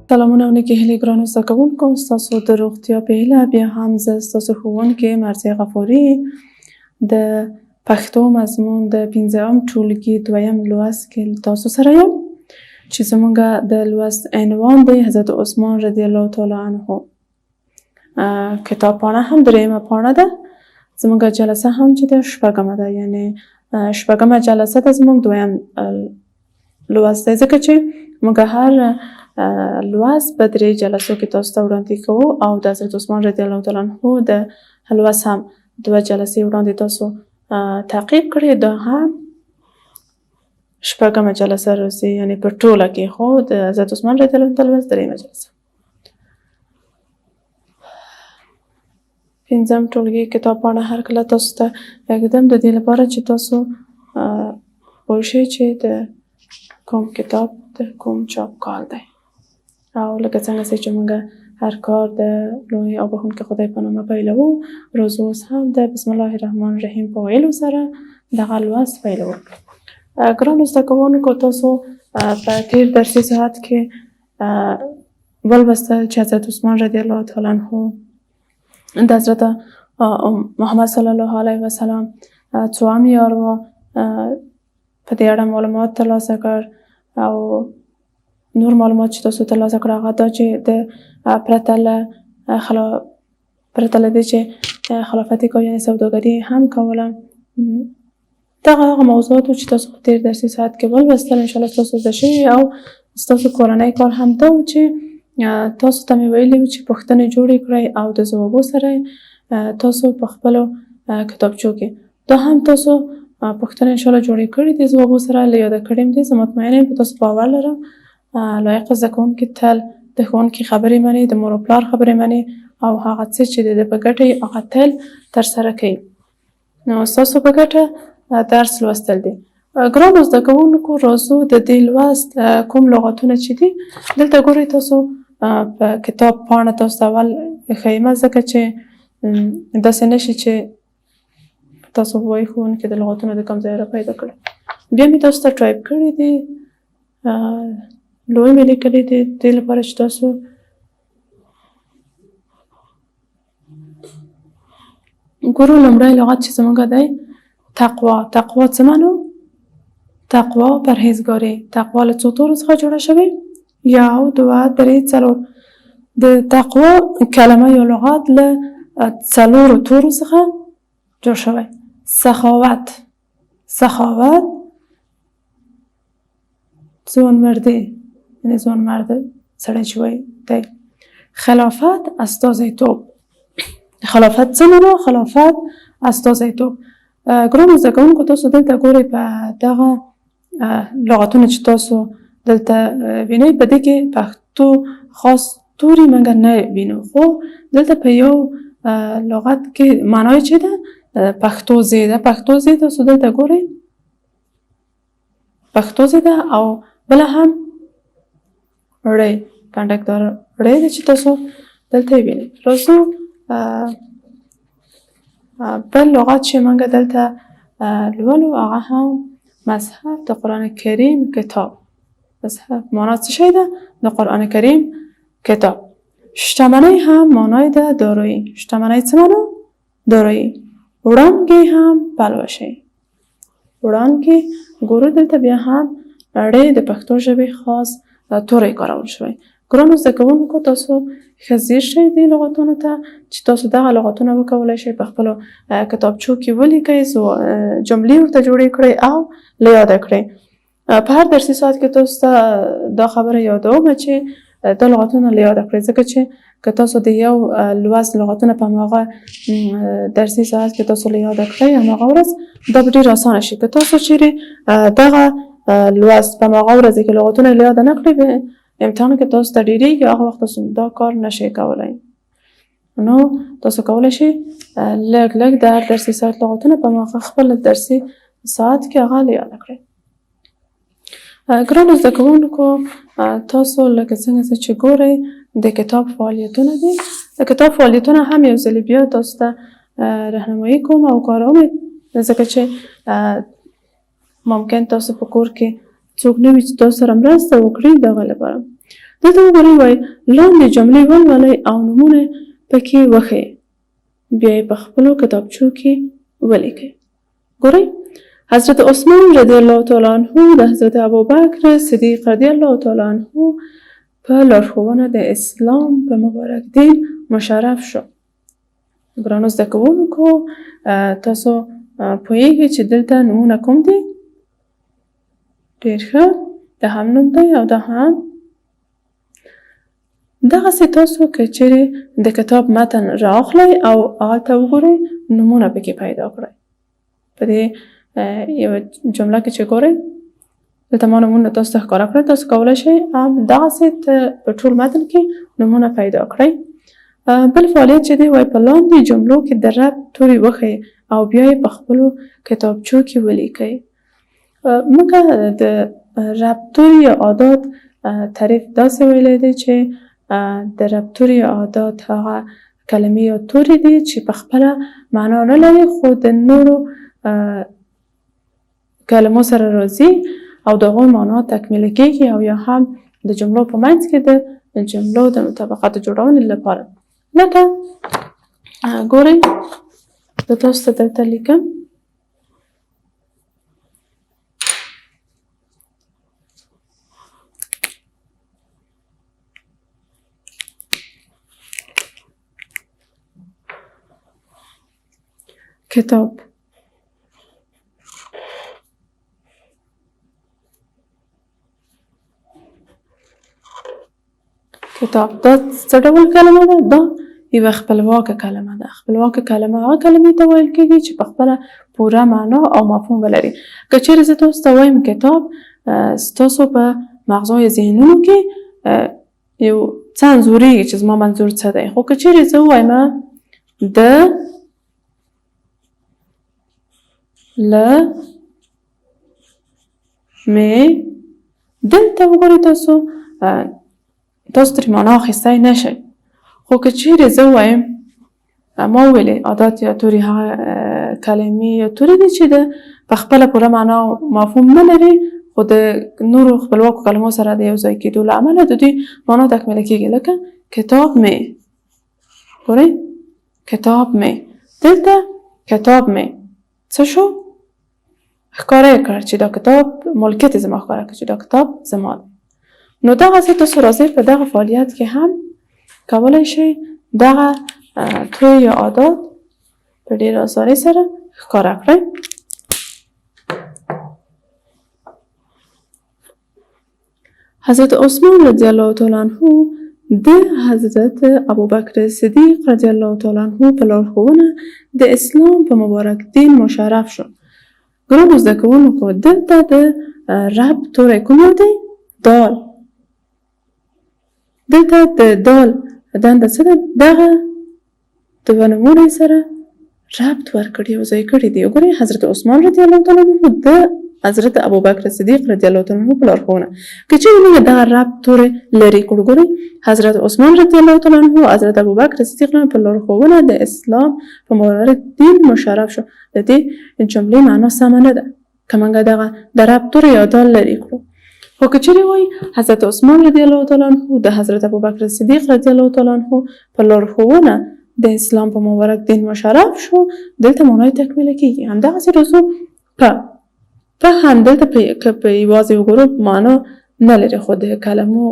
سلامونه او نیکې هیلې ګرانو زده کوونکو، ستاسو د روغتیا په هیله بیا هم زه ستاسو ښوونکې مرضیه غفوري د پښتو مضمون د پنځم ټولګي دویم لوست کې تاسو سره یم چې زمونږ د لوست عنوان دی حضرت عثمان رضی الله تعالی عنه. کتاب پاڼه هم درېیمه پاڼه ده. زمونږ جلسه هم چې ده شپږمه ده، یعنی شپږمه جلسه ده، زمونږ دویم لوست دی، ځکه چې موږ هر لوست په درې جلسو کې تاسو ته وړاندې کوو او د حضرت عثمان رضی الله تعالی عنه د لوست هم دوه جلسې وړاندې تاسو تعقیب کړئ. دا هم شپږمه جلسه راځي، یعنی په ټوله کې، خو د حضرت عثمان رضی الله عنه لوست درېیمه جلسه. پنځم ټولګي کتاب پاڼه هر کله تاسو ته ږدم د دې لپاره چې تاسو پوه شئ چې د کوم کتاب د کوم چاپ کال دی. او لکه څنګه چې موږ هر کار د لوی او بخښونکي خدای په نامه پیلوو، روزو اوس هم د بسم الله الرحمن الرحیم په ویلو سره دغه لوست پیلوو. ګرانو زده کوونکو، تاسو په تېر درسي ساعت کې ولوستل چې حضرت عثمان رضی الله تعالی عنه د حضرت محمد صلی الله علیه وسلم څوام یار و، په دې اړه معلومات ترلاسه کړ. او نور معلومات چې تاسو ترلاسه کړه هغه دا چې د پرته له خلا پرته له دې چې خلافت یې کاوه، یعنې سوداګري هم کوله. دغه هغه موضوعات وو چې تاسو په تېر درسي ساعت کې ولوستل. انشاءالله ستاسو زده شوي. او ستاسو کورنی کار هم دا و چې تاسو ته مې ویلي وو چې پوښتنې جوړې کړئ او د ځوابو سره تاسو په خپلو کتابچو کې. دا هم تاسو پوښتنې انشاءالله جوړې کړې دي، ځوابو سره له یاده کړې دي. زه مطمئنه یم، په تاسو باور لرم. لایق زده کوونکي تل د ښوونکي خبرې مني، د مور او پلار خبرې مني او هغه څه چې د ده په ګټه وي هغه تل ترسره کوي. نو ستاسو په ګټه درس لوستل دي. ګرانو زده کوونکو، راځو د دې لوست کوم لغتونه چې دي دلته ګورئ تاسو په کتاب پاڼه تاسو ته اول ښیمه، ځکه چې داسې نه شي چې تاسو وایي ښوونکي د لغتونو د کوم ځای را پیدا کړي. بیا مې تاسو ته ټایپ کړي دي، لوی مې لیکلي دي دې لپاره چې تاسو ګورو. لومړی لغت چې زموږ دی تقوا. تقوا څه معنو؟ تقوا پرهیزګاري. تقوا له څو تورو څخه جوړه شوې؟ یو، دوه، درې، څلور. د تقوا کلمه یا لغت له څلورو تورو څخه جوړ شوی. سخاوت، سخاوت ځوانمردي، یعنی ځوانمرد سړی چې وایي دی. خلافت استازیتوب. خلافت څه معنا؟ خلافت استازیتوب. ګرانو زده کوونکو، تاسو دلته ګورئ په دغه لغتونه چې تاسو دلته وینئ، په دې کې پښتو خاص توري موږ نه وینو، خو دلته په یو لغت کې معنا یې چې ده پښتو زی ده. پښتو زی تاسو دلته ګورئ، پښتو زی ده او بله هم ړی کنډکدار ړی ده چې تاسو دلته یې وینئ. راځو بل لغت چې موږ دلته لولو هغه هم مذهب، د قرآن کریم کتاب. مذهب معنا څه شی ده؟ د قرآن کریم کتاب. شتمنۍ هم معنی ده دارایی. شتمنۍ څه معنا؟ دارایی. وړانګې هم پلوشې. وړانګې ګورو دلته بیا هم ړې د پښتو ژبې خاص توری کارول شوی. ګرانو زده کوونکو، تاسو ښه ځیر شئ دې لغتونو ته چې تاسو دغه لغتونه وکولای شئ په خپلو کتابچو کې ولیکئ، جملې ورته جوړې کړئ او له یاده کړئ. په هر درسي ساعت کې تاسو ته دا خبره یادوم چې دا لغتونه له یاده کړئ، ځکه چې که تاسو د یو لوست لغتونه په هماغه درسي ساعت کې تاسو له یاده کړئ هماغه ورځ، دا به ډېر اسانه شي. که تاسو چیرې دغه لوست په هماغه ورځ کې لغتونه له یاده نه کړئ، امتحان کې تاسو ته ډېرېږي، هغه وخت تاسو دا کار نه شئ کولی. نو تاسو کولی شئ لږ لږ د هر درسي ساعت لغتونه په هماغه خپل درسي ساعت کې هغه له یاده کړئ. ګرانو زده کوونکو، تاسو لکه څنګه چې ګورئ د کتاب فعالیتونه دي. د کتاب فعالیتونه هم یو ځل بیا تاسو ته رهنمایي کوم او کاروم، ځکه چې ممکن تاسو په کور کې څوک نه وي چې تاسو سره مرسته وکړي دغه لپاره. دلته وګورئ، وایي لاندې جملې ولولئ او نومونه پکې وښیئ، بیا یې په خپلو کتابچو کې ولیکئ. ګورئ، حضرت عثمان رضی الله تعالی عنه د حضرت ابوبکر صدیق رضی الله تعالی عنه په لارښوونه د اسلام په مبارک دین مشرف شو. ګرانو زده کوونکو، تاسو پوهیږئ چې دلته نومونه کوم دي؟ ډېر ښه، دا هم نوم دی او دا هم. دغسې تاسو که چېرې د کتاب متن رااخلئ او هلته وګورئ، نومونه پکې پیدا کړئ. په دې یوه جمله کې چې ګورئ، دلته ما نومونه تاسو ته ښکاره کړل، تاسو کولی شئ هم دغسې په ټول متن کې نومونه پیدا کړئ. بل فعالیت چې دی، وایي په لاندې جملو کې د ربط توري وښیئ او بیا یې په خپلو کتابچو کې ولیکئ. موږ د ربط توري یا عادات تعریف داسې ویلی دی چې د ربط توري یا عادات هغه کلمې یا توري دي چې په خپله معنا نه لري، خو د نورو کلمو سره راځي او د هغو معنا تکمیله کېږي، او یا هم د جملو په منځ کې د جملو د مطابقت جوړونې لپاره. لکه ګورئ، زه تاسو ته دلته لیکم. کتاب، کتاب دا څه ډول کلمه ده؟ دا یوه خپلواکه کلمه ده. خپلواکه کلمه هغه کلمې ته ویل کېږي چې په خپله پوره معنا او مفهوم ولري. که چېرې زه تاسو ته وایم کتاب، ستاسو په مغزو یا ذهنونو کې یو څه انځورېږي چې زما منظور څه دی. خو که چېرې زه ووایم د، ل، مې، دلته وګورئ، تاسو ترې معنا اخیستی نه شئ. خو که چېرې زه ووایم، ما وویلې عادات یا توري هغه کلمې یا توري دي چې د په خپله پوره معنا او مفهوم نه لري، خو د نورو خپلواکو کلمو سره د یو ځای کېدو له امله د دوی معنا تکمیله کېږي. لکه کتاب مې، ګورئ، کتاب مې، دلته کتاب مې څه شو؟ ښکاره یې کړ چې دا کتاب ملکیت یې زما ښکاره کړ چې دا کتاب زما دی. نو دغسې تاسو راځئ په دغه فعالیت کې هم کولی شئ دغه توري یا عادات په ډېره اسانۍ سره ښکاره کړئ. حضرت عثمان رضی الله تعالی عنه د حضرت ابوبکر صدیق رضی الله تعالی عنه په لارښوونه د اسلام په مبارک دین مشرف شو. ګرانو زده کوونکو، دلته د رب توری کوم یو دی؟ دال. دلته د دال دنده څه ده؟ دغه دوه نومونه سره ربط ورکړي او ځای کړي دي. وګورئ، حضرت عثمان رضی الله تعالی عنه د حضرت ابوبکر صدیق رضی الله تعالی عنه په لارښوونه. که چېرې موږ دغه ربط توری لرې کړو، ګورئ، حضرت عثمان رضی الله تعالی عنه حضرت ابوبکر صدیق په لارښوونه د اسلام په مبارک دین مشرف شو، د دې جملې معنا سمه نه ده که موږ دغه د ربط توری یا دال لرې کړو. خو که چېرې وایي حضرت عثمان رضی الله تعالی عنه د حضرت ابوبکر صدیق رضی الله تعالی عنه په لارښوونه د اسلام په مبارک دین مشرف شو، دلته معنا یې تکمیله کېږي. همدغسې راځو په هم دلته که په یوازې وګورو معنا نه لري، خو د کلمو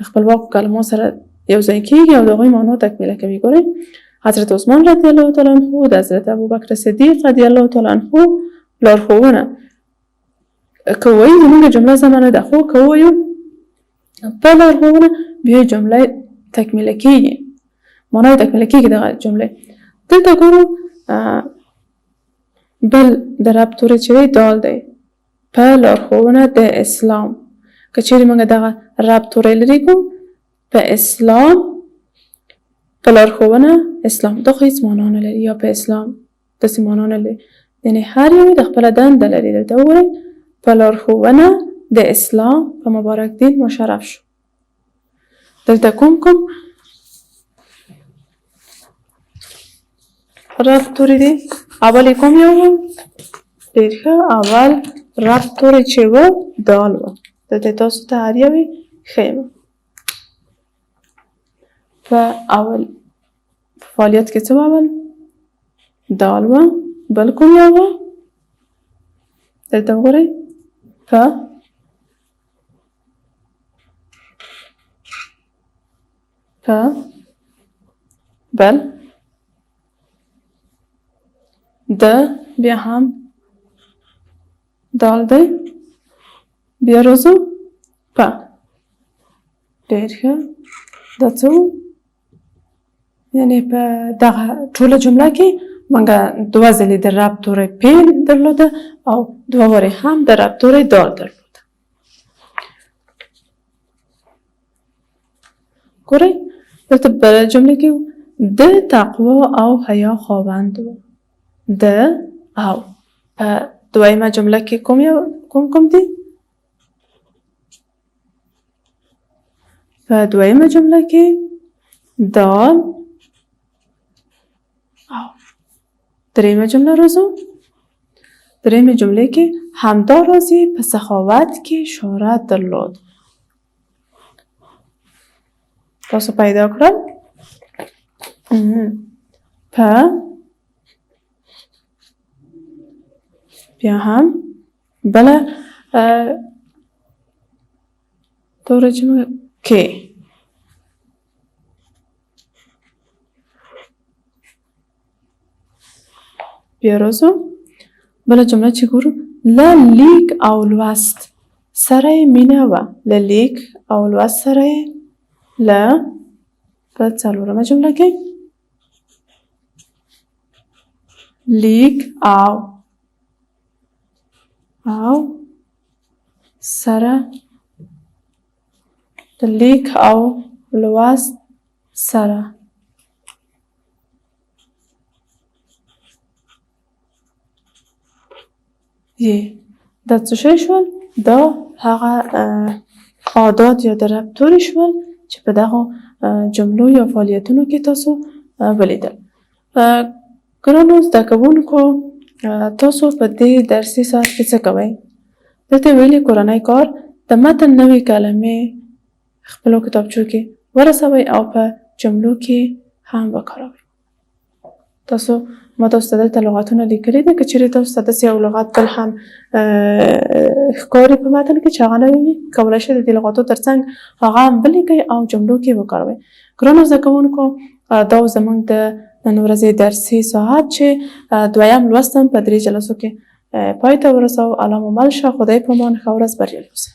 خپلواکو کلمو سره یو ځای کېږي او د هغوی معنا تکمیله کوي. ګورئ، حضرت عثمان رضی الله تعالی عنه د حضرت ابوبکر صدیق رضی الله تعالی عنه لارښوونه که وایي زمونږ جمله سمه نه ده، خو که ووایو په لارښوونه بیا جمله تکمیله کېږي، معنا یې تکمیله کېږي دغه جملې. دلته ګورو، بل د رب توری چې دی دال دی. په لارښوونه د اسلام، که چېرې موږ دغه رب توری لرې کړو، په اسلام په لارښوونه اسلام، دا خو هېڅ معنا نه لري، یا په اسلام داسې معنا نه لري. یعنې هر یو د خپله دنده لري. دلته وګورئ، په لارښوونه د اسلام په مبارک دین مشرف شو. دلته کوم کوم رب توري دي؟ اول یې کوم یو و؟ ډېر ښه، اول رب توری چې و دال و. دلته تاسو ته هر یو یې ښیم. په اول په فعالیت کې څه اول دال وه، بل کوم یو وه؟ دلته وګورئ، په په بل د بیا هم دال دی، بیا راځو په. ډېر ښه، دا څه وو؟ یعنې په دغه ټوله جمله کې موږ دوه ځلې د رب توری پ درلوده او دوه وارې هم د رب توری دال درلوده. ګورئ دلته په جملې کې د تقوا او حیا خاوند و. د او په دویمه جمله کې کوم یو کوم کوم دي؟ په دویمه جمله کې دال او. دریمه جمله راځو. دریمې جملې کې همدا راز یې په سخاوت کې شهرت درلود. تاسو پیدا کړل؟ په بیا هم بله توره چې موږ کې بیا راځو بله جمله چې ګورو، له لیک او لوست سره یې مینه وه. له لیک او لوست سره یې له په څلورمه جمله کې لیک او او سره د لیک او لوست سره یې دا څه شی شول؟ دا هغه عادات یا د رب توري شول چې په دغو جملو یا فعالیتونو کې تاسو ولیدل. ګرانو زده کوونکو، تاسو په دې درسي ساعت کې څه کوئ؟ دلته ویلي کورنی کار د متن نوې کلمې خپلو کتابچو کې ورسوئ او په جملو کې هم وکاروئ. تاسو ما تاسو ته دلته لغتونه لیکلي دي، که چیرې تاسو ته داسې یو لغت بل هم ښکاري په متن کې چې هغه نوی وي، کولی شئ د دې لغاتو ترڅنګ هغه هم ولیکئ او جملو کې وکاروئ. ګرانو زده کوونکو، دا و زموږ د نن ورځې درسي ساعت چې دویم لوست هم په درې جلسو کې پای ته ورسوو. الله مو مل شه، خدای په امان، ښه ورځ، بریالي اوسئ.